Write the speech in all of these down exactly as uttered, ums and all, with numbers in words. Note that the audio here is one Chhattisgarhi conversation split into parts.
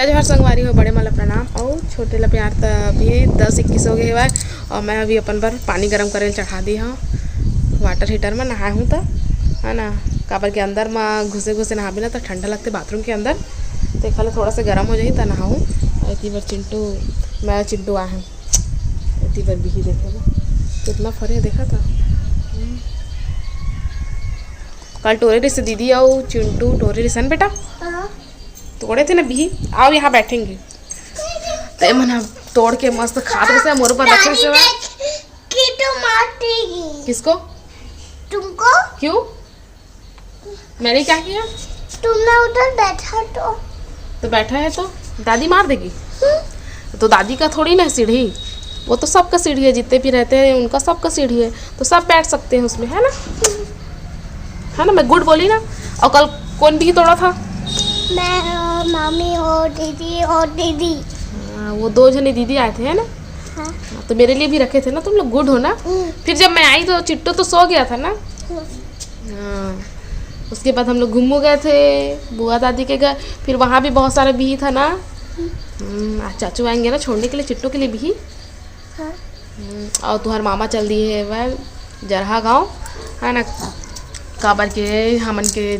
जय जोहार संगवारी हो, बड़े मन ला प्रणाम अउ छोटे ला प्यार। त अभी दस इक्कीस हो गए हवय अउ मैं अभी अपन बर पानी गरम करे ल चढ़ा दी हूँ वाटर हीटर में। नहाए हूँ त, है ना, काबर के अंदर में घुसे घुसे नहाबे ना त ठंडा लगते बाथरूम के अंदर। त एखर ले थोड़ा सा गरम हो जाही त नहाहूँ। अउ एती बर चिंटू, मैं चिंटू आए हूँ एती बर बिही देखे ला कितना फरे हे, देखा था। कल टोरे रिहिसे दीदी अउ चिंटू टोरे रिहिसे न बेटा। हाँ। तोड़े थे ना बिही, आओ यहाँ बैठेंगे। ते मन ह तोड़ के मस्त खात रहिसे, मोर ऊपर रखे दादी से। देख, कीटो मार देगी। किसको? तुमको? क्यों? मैंने क्या किया? तुमने उधर बैठा तो। तो बैठा है तो दादी मार देगी। हम्म। तो दादी का थोड़ी ना सीढ़ी, वो तो सबका सीढ़ी है, जितने भी रहते हैं उनका सबका सीढ़ी है, तो सब बैठ सकते हैं उसमें, है ना? है ना, मैं गुड बोली ना। और कल कौन बिही तोड़ा था? मैं और मम्मी और दीदी और दीदी। हाँ, वो दो जने दीदी आए थे, है ना? हाँ। हाँ, तो मेरे लिए भी रखे थे ना तुम लोग, गुड हो ना। हम्म। फिर जब मैं आई तो चिट्टू तो सो गया था ना। हम्म। हाँ, उसके बाद हम लोग घूमू गए थे बुआ दादी के घर। फिर वहाँ भी बहुत सारा बिही था ना। हम्म, आज चाचू आएंगे ना छोड़ने के लिए चिट्टू के लिए बिही। हाँ। हम्म, और तुहर मामा चल दिए है वह जरहा गाँव, है ना, काबर के हमन के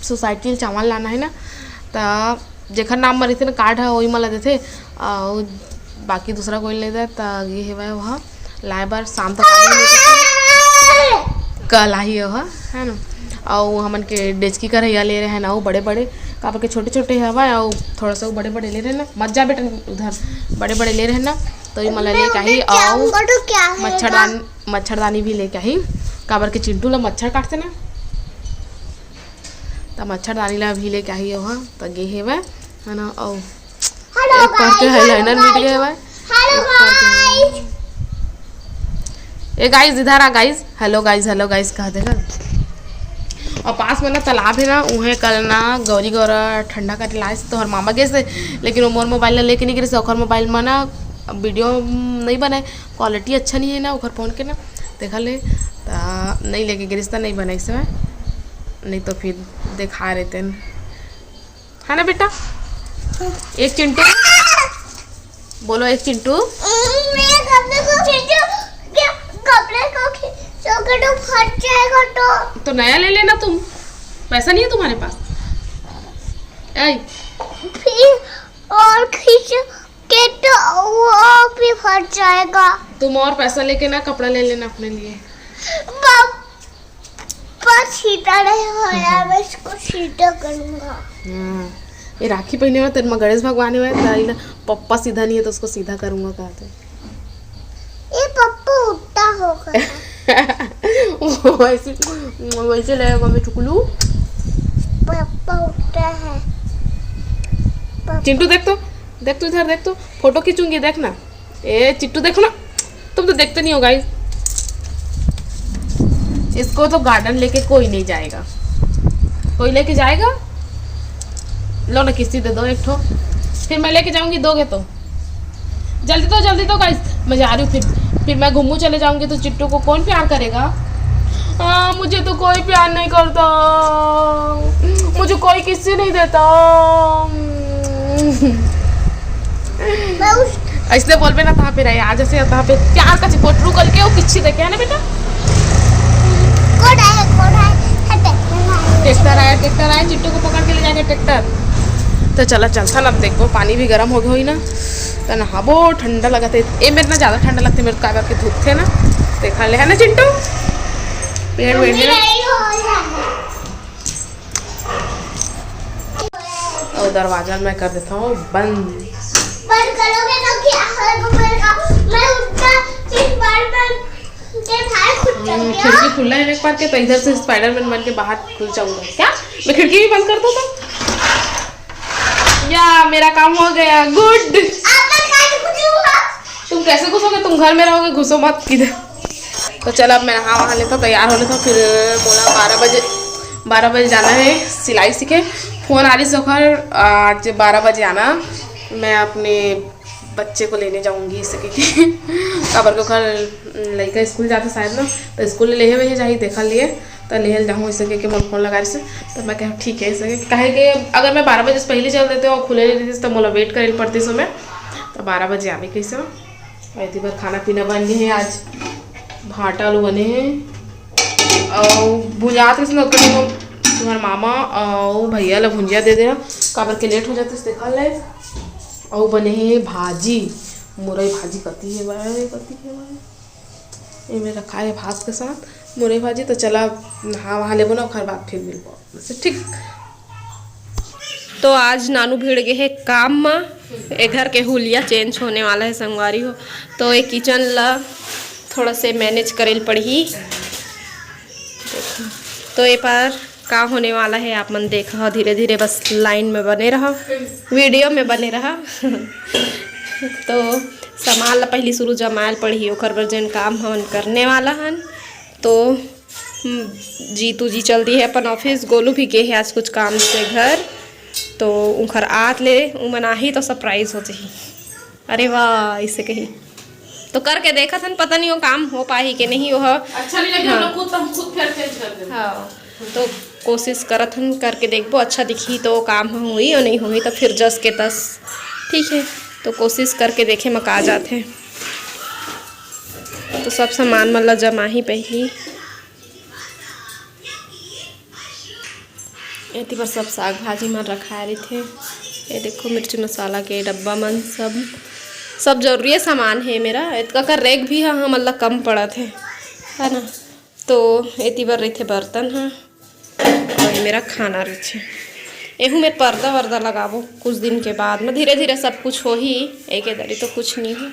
सोसाइटी ले चावल लाना है ना, त जेखर नाम म रहिथे ना कार्ड ह, ओही मन ला देथे, अउ बाकी दूसरा कोई ले दे, त गे हेवय ओहा लाए बर, शाम तक आही नहीं तो कल आही ओहा, है ना। अउ हमन के डेचकी करैया ले रहे हैं ना, वो बड़े बड़े, काबर के छोटे छोटे हवय, अउ थोड़ा सा वो बड़े बड़े ले रहे ना, मत जा बेटा उधर, बड़े बड़े ले रहे ना, तो ये मन ला लेके आही। अउ मच्छरदानी, मच्छरदानी भी लेके आही, काबर के चिंटू ला मच्छर काटथे ना, त मच्छरदानी ला भी लेके आही ओहा, त गे हेवय, है ना। अउ हेलो एक बार के गाइस, हेलो eyeliner मिट गाइस। गए हवय। हेलो एक बार के गाइस। ए गाइस, इधर आ गाइस। हेलो गाइस, हेलो गाइस कह देगा। और पास में ना तालाब है ना, उहें कल ना गौरी गौरा ठंडा करे लाइस तो हर मामा गे से, लेकिन वो मोर मोबाइल ला लेके नहीं गिरिस, ओखर मोबाइल में ना वीडियो नहीं बनाए, क्वालिटी अच्छा नहीं है ना ओखर फोन के ना, देखा ले, त नहीं लेके गिरिस त नहीं बनाइस मैं, नहीं तो फिर देखा रहते हैं। है ना बेटा? एक चिंटू, बोलो एक चिंटू। मेरे कपड़े को खींचो, क्या कपड़े को खींचोगे तो फट जाएगा तो। तो नया ले लेना तुम, पैसा नहीं है तुम्हारे पास। ऐ। फिर और खींच के तो वो भी फट जाएगा। तुम और पैसा लेके ना कपड़ा ले लेना अपने लिए। पापा सीधा नहीं होया, मैं इसको सीधा करूँगा। हाँ, ये राखी पहने हुआ तेरे में गणेश भगवान हुआ है, ताई ना पप्पा सीधा नहीं है तो उसको सीधा करूँगा कहा थे। ये पप्पा उठता होगा। वो वैसे, वैसे लगेगा मैं चुकलू। पप्पा उठता है। पप्पा। चिंटू देख तो, देख तो इधर देख तो, फोटो खींचूंगी देख ना। ए चिट्टू देखो ना, तुम तो देखते नहीं हो गाइस। इसको तो गार्डन लेके कोई नहीं जाएगा। कोई लेके जाएगा? लो ना किस्ती दे दो एक ठो, फिर मैं लेके जाऊंगी, दोगे तो। जल्दी दो, जल्दी दो गाइस, मैं जा रही हूँ। फिर फिर मैं घूमू चले जाऊंगी तो चिट्टू को कौन प्यार करेगा? आ, मुझे तो कोई प्यार नहीं करता, मुझे कोई किस्सी नहीं देता। मैं उस ऐसे बोलबे ना, तहाँ पे रहे, आज ऐसे तहाँ पे प्यार का चिपोटरू करके वो किस्सी देखे है ना बेटा। कोड आया, कोड आया, है ट्रैक्टर आया। ट्रैक्टर आया, ट्रैक्टर आया, चिट्टू को पकड़ के ले जाएंगे ट्रैक्टर। तो चला चलता ना, अब देखो पानी भी गर्म हो गया होई ना, तो नहाबो, ठंडा लगत है। ए मेरे ना ज़्यादा ठंडा लगता है, मेरे को काबर के धूप थे ना, देखा ले है ना चिंटू, पेड़ वेड़ है ना। और दरवाजा मैं कर देता हूँ बंद। बंद करोगे तो क्या होगा? मैं उठा, फिर बार बार के बाहर खुद चल हम्म, गया। खिड़की खुला है मेरे पास के, तो इधर से स्पाइडरमैन बन के बाहर खुल जाऊंगा। क्या? मैं खिड़की भी बंद कर दूँ तो? या, मेरा काम हो गया, गुड। अब मैं कहाँ से घुसूंगा? तुम कैसे घुसोगे? तुम घर में रहोगे, घुसो मत इधर। तो चल, अब मैं नहा वहा लेता, तैयार हो लेता, फिर बोला बारह बजे, बारह बजे जाना है सिलाई सीखे। फोन आ रही से ओखर, आज बारह बजे आना, मैं अपने बच्चे को लेने जाऊंगी इसे, क्योंकि काबर के ओखर लड़का स्कूल जाता शायद ना, तो स्कूल ले हे वही जाही, देखा लिए। त लेहल जाहूँ, ऐसे कहिके मोला फोन लगा रहिस। त मैं कहा ठीक है, ऐसे कहिके, काहे कि अगर मैं बारह बजे से पहले चल देते और खुले रहिस त मोला वेट करे पड़तिस ओमे। त बारह बजे आबे कहिस। अउ एती बर खाना पीना बन गे हे। आज भांटा आलू बने हे अउ भुंजात रहिस ना, ओकर तुम्हार मामा अउ भैया ला भुंजिया दे दे, काबर के लेट हो जातिस देखा ले। अउ बने हे भाजी, मुरई भाजी कती हे भाई, कती हे भाई। एमे रखा है भात के साथ मुरई भाजी। तो चला नहा वहा लेबो ना, ओकर बाद फिर मिलबो। से ठीक। तो आज नानू भिड़ गे हे काम म, ए घर के हुलिया चेंज होने वाला है संगवारी हो, तो ये किचन ला थोड़ा से मैनेज करे ल पड़ही। तो ये पर का होने वाला है आप मन देखा हो धीरे धीरे, बस लाइन में बने रहा, वीडियो में बने रहा। तो सामान ला पहली शुरू जमायल पड़ही, ओकर बर जेन काम हमन करने वाला हन। तो हम्म, जीतू जी चल दिए अपन ऑफिस, गोलू भी गे हे आज कुछ काम से घर, तो उनकर आत ले उमन आही तो सरप्राइज हो जाही। अरे वाह, इसे कही तो करके देखत हन, पता नहीं वो काम हो पाही के नहीं। वो अच्छा नहीं लगे हाँ। हम लोग खुद, तो हम खुद फिर चेंज कर देंगे। हाँ, तो कोशिश करत हन, करके देखबो, अच्छा दिखी तो काम होही और नहीं होही तो फिर जस के तस। ठीक है, तो कोशिश करके देखे म का जात है। तो सब सामान मन ला जमाही पहली। एती बर सब साग भाजी मन रखाए रहिथे। ये देखो मिर्ची मसाला के डब्बा मन, सब सब जरूरी सामान हे मेरा। एतका कर रैक भी ह हमन ला कम पड़त हे, है ना। तो एती बर रहिथे बर्तन ह, और ये मेरा खाना रहिथे। एहू मेर पर्दा वर्दा लगाबो कुछ दिन के बाद में, धीरे धीरे सब कुछ होही। एके दरी तो कुछ नहीं हो।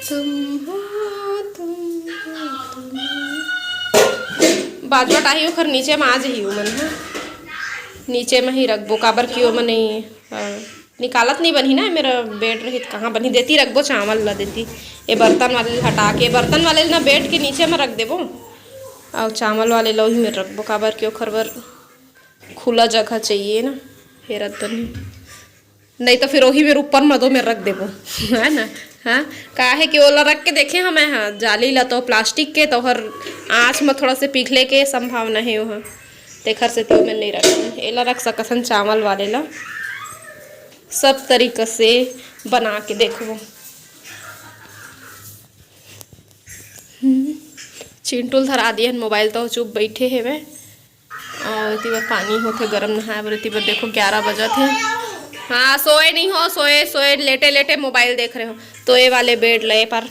तुम हो, तुम हो, तुम हो। बाजवट आही ओखर नीचे में आ जही ओमन ह। नीचे में ही रखबो, काबर कि ओमन नहीं, हाँ, निकालत नहीं बनही ना, मेरा बेड रही त कहाँ बनही। देती रखबो चावल ला, देती ये बर्तन वाले ला हटा के, बर्तन वाले ला ना बेड के नीचे में रख देबो, और चावल वाले ला वही में रखबो, काबर कि ओखर बर खुला जगह चाहिए ना, हेरत तो नहीं। नहीं तो फिर वही मेर ऊपर मदो में रख देबो, है ना। हाँ, काहे कि ओला रख के देखे हमें, हाँ, जाली ला तो प्लास्टिक के, तो हर आँच में थोड़ा से पिघले के संभावना है वहाँ, तेखर से तो मैं नहीं रख, एला रख सकत हन चावल वाले ला। सब तरीका से बना के देखबो। हम्म, चिंटू ल धरा दिए हन मोबाइल, तो चुप बैठे हेवे। और एती बर पानी होथे गरम नहाए बर। एती बर देखो ग्यारह बजत हे। हाँ, सोए नहीं हो, सोए, सोए, लेटे लेटे मोबाइल देख रहे हो। तो ये वाले बेड ले पर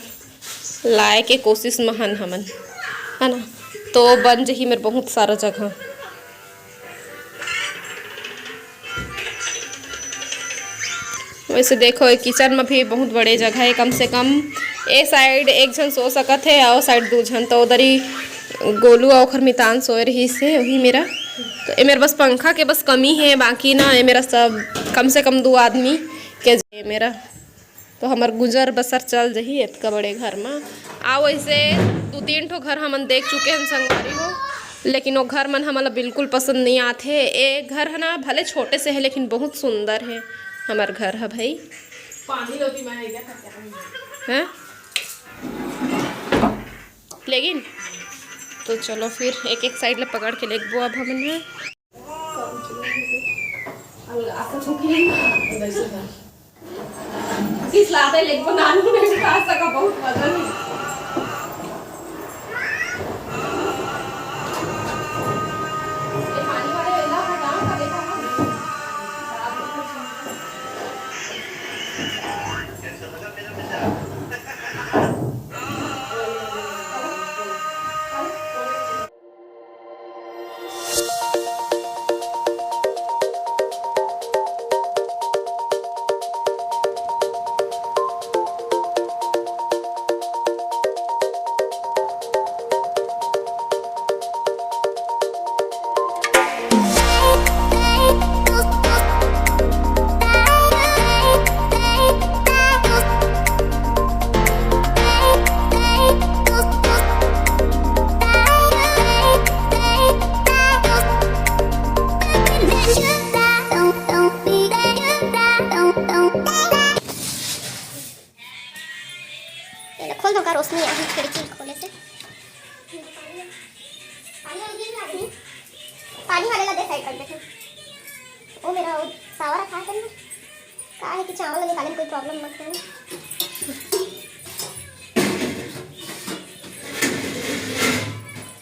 लाए के कोशिश में हन हमन, है ना। तो बन जही मेर बहुत सारा जगह। वैसे देखो, ये किचन में भी बहुत बड़े जगह है, कम से कम ए साइड एक झन सो सकत है, और साइड दू झन। तो उधर ही गोलू और ओखर मितान सोए रहिस हे, वही मेरा। तो ये मेरा बस पंखा के बस कमी है, बाकी ना ये मेरा सब कम से कम दो आदमी के जे मेरा, तो हमर गुजर बसर चल जही एतका बड़े घर में। आ वैसे दू तीन ठो घर हमन देख चुके हन संगवारी हो, लेकिन वो घर मन हमन ला बिल्कुल पसंद नहीं आथे। ए घर है ना, भले छोटे से है लेकिन बहुत सुंदर है हमर घर है भाई। पानी लोटी में है क्या? हैं? लेकिन तो चलो फिर एक एक साइड ले पकड़ के लेगबो अब हमन है। किस लाते लेगबो नानू में खा सका बहुत वजन है। ये पानी वाले वेला हटाओ ना, देखा ना। ये लो, खोल दो का, रोशनी आ गई खिड़की खोले से। चावल रखा है ना, का है कि चावल निकाले में कोई प्रॉब्लम मत हो।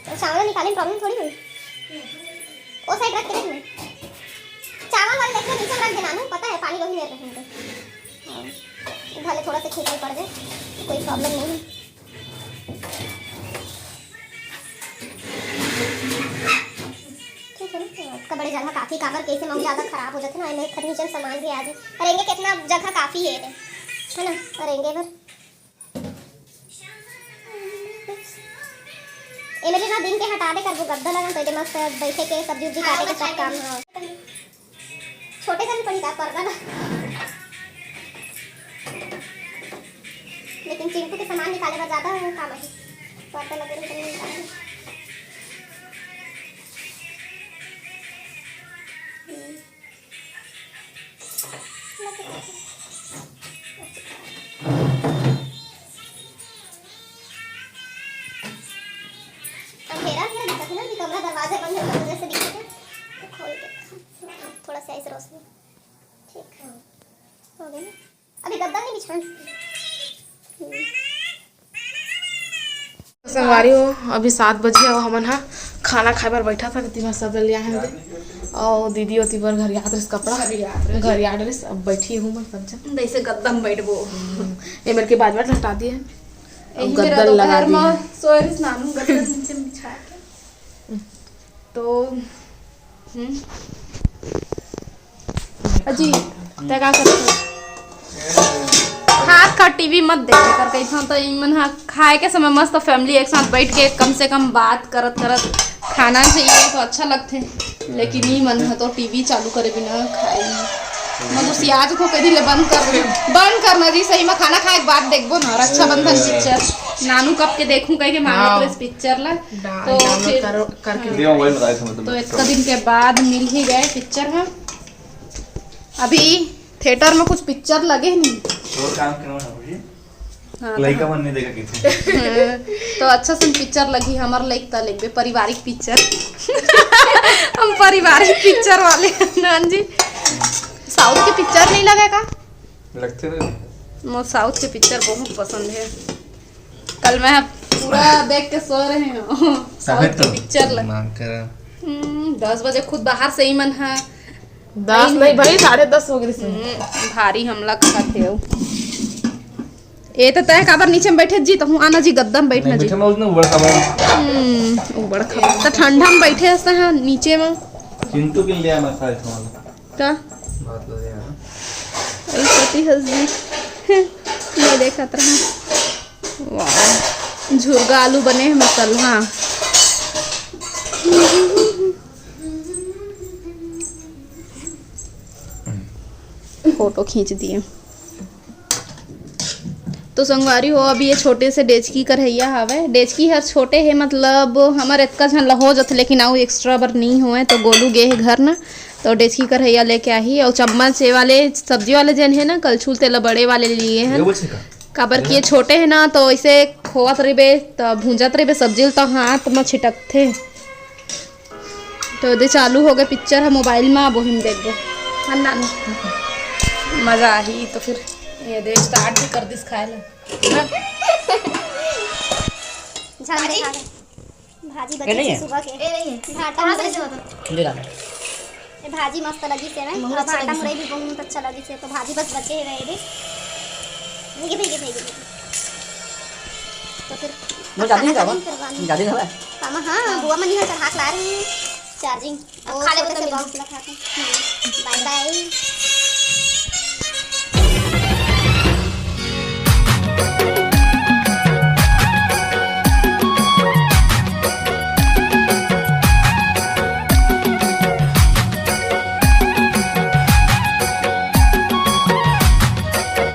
तो चावल निकाले में प्रॉब्लम थोड़ी हुई। वो साइड रख के देख ले, चावल वाले देख ले, नीचे में रख देना ना, पता है पानी वही नहीं रखेंगे। हाँ, भले थोड़ा सा खेत में पड़ जाए, कोई प्रॉब्लम नहीं है। ठीक है ना, तो कबड़े जगह काफी, काबर कैसे मम्मी ज्यादा खराब हो जाते ना, एमे फर्नीचर सामान भी आ जाए। अरे एंगे कितना जगह काफी है रे, है ना? अरे एंगे बर एमे ना दिन के हटा दे करबो, गद्दा लगा तो एदे मस्त बैठे के, सब्जी उब्जी काटे के सब काम हो। छोटे जन पड़ी का पर्दा ना, लेकिन चिंटू के सामान निकाले बर ज्यादा काम है, पर्दा लगे रहे तो नहीं निकाले। हम्म। अंधेरा अंधेरा दिखत है ना, अभी कमरा दरवाजा बंद है, तो जैसे दिखत है, तो खोल के थोड़ा सा ऐसे रोशनी, ठीक है, हो गया ना। अभी गद्दा नहीं बिछान। संगवारी हो, अभी सात बजे हे अउ हमन ह खाना खाए बर बैठा था, तेती बर सब ले आए हन दे। अउ दीदी ओती बर घरियात रहिस कपड़ा, घरियात रहिस। घरियात रहिस, अब बैठी हूँ मैं सब झन। जैसे गद्दा में बैठबो। हम्म, ये मेरे के बाजू हटा दिए। अब यही मेरा गद्दा लगा दोपहर दिए। में सोए रहिस नानू गद्दा नीचे में बिछा के। तो हम्म। अजी, तै का करत हस? खात खात टीवी मत देखे कर कहिथंव, त इमन ह खाए के समय मस्त फैमिली एक साथ बैठ के कम से कम बात करत करत खाना चाहिए तो अच्छा लगथे, लेकिन ई मन ह तो टीवी चालू करे बिना खाए नहीं। मैं तो सियाज को कह दिले बंद कर, बंद करना जी, सही में खाना खाए के बाद देखबो ना रक्षाबंधन पिक्चर। नानू कब के देखूं कह के मांगत हाँ। रहिस पिक्चर ला, डा-, तो डाउनलोड फिर करो, करके हाँ। दियो, मोबाइल में डाल समझ तो में। इतना दिन के बाद मिल ही गए पिक्चर ह। अभी थिएटर में कुछ पिक्चर लगे नहीं। और काम करना है भाई। हाँ, लइका तो मन नहीं देखा किथे। हाँ, तो अच्छा सन पिक्चर लगी, हमर लइक त लेबे पारिवारिक पिक्चर। हम पारिवारिक पिक्चर वाले हैं, नान जी। साउथ के पिक्चर नहीं लगे का? लगते रहे। मोर साउथ के पिक्चर बहुत पसंद है। कल मैं पूरा देख के सो रहे हूँ। साउथ के पिक्चर लग। मांग करा। हम्म, दस बजे खुद बाहर से ही मन है। दस नहीं भाई, साढ़े दस हो गए। हम्म, भारी हमला खाते हो। ए तो तय काबर नीचे में बैठे जी, तहूँ आना जी, गद्दा में बैठना जी। बैठे में उसने ऊबड़ खाबड़। हम्म, ऊबड़ खाबड़। तो ठंडा में बैठे हस तहाँ नीचे में। चिंटू के लिए मैं खाए खाऊंगा। का? बहुत बढ़िया है। ऐ कति हस जी। मैं देखत रहा। वाह, झुरगा आलू बने हैं मसलहा। फोटो खींच दिए। तो संगवारी हो, अभी ये छोटे से डेचकी करहैया हवे। डेचकी हर छोटे हे, मतलब हमर एतका झन ला हो जथे, लेकिन अउ एक्स्ट्रा बर नहीं होए, तो गोलू गे हे घर न, तो डेचकी करहैया लेके आही। अउ चम्मच, ये वाले सब्जी वाले जेन हे ना, कलछुल, तेला बड़े वाले लिए हन। काबर कि ये छोटे हे ना, तो ऐसे खोवत रहिबे, त भूंजत रहिबे सब्जी ल, त हाथ म छिटकथे। तो दे चालू हो गए पिक्चर ह मोबाइल में, अब ओही में देखबो। है ना? मजा आही। तो फिर ये दे स्टार्ट भी कर दिस खाए ला। झाल भाजी? देखा दे। भाजी ये बची नहीं थी है? सुबह के। ये नहीं है। भाटा कहाँ से मुरई। ले ला। ये भाजी मस्त लगी से में। बहुत और अच्छा भाटा लगी से। मुरई भी बहुत अच्छा लगी से। तो भाजी बस बचे हुए ये भी। भैया, भैया, भैया, भैया। तो फिर वो जाती है खाना क्या? खाने के बाद में। जाती है क्या? पामा, हाँ, हाँ। बुआ मनी है, चढ़ा के ला रही है। चार्जिंग। अब वो खा ले छोटे तो से मिल बॉक्स ला खा के। हम्म। बाय बाय।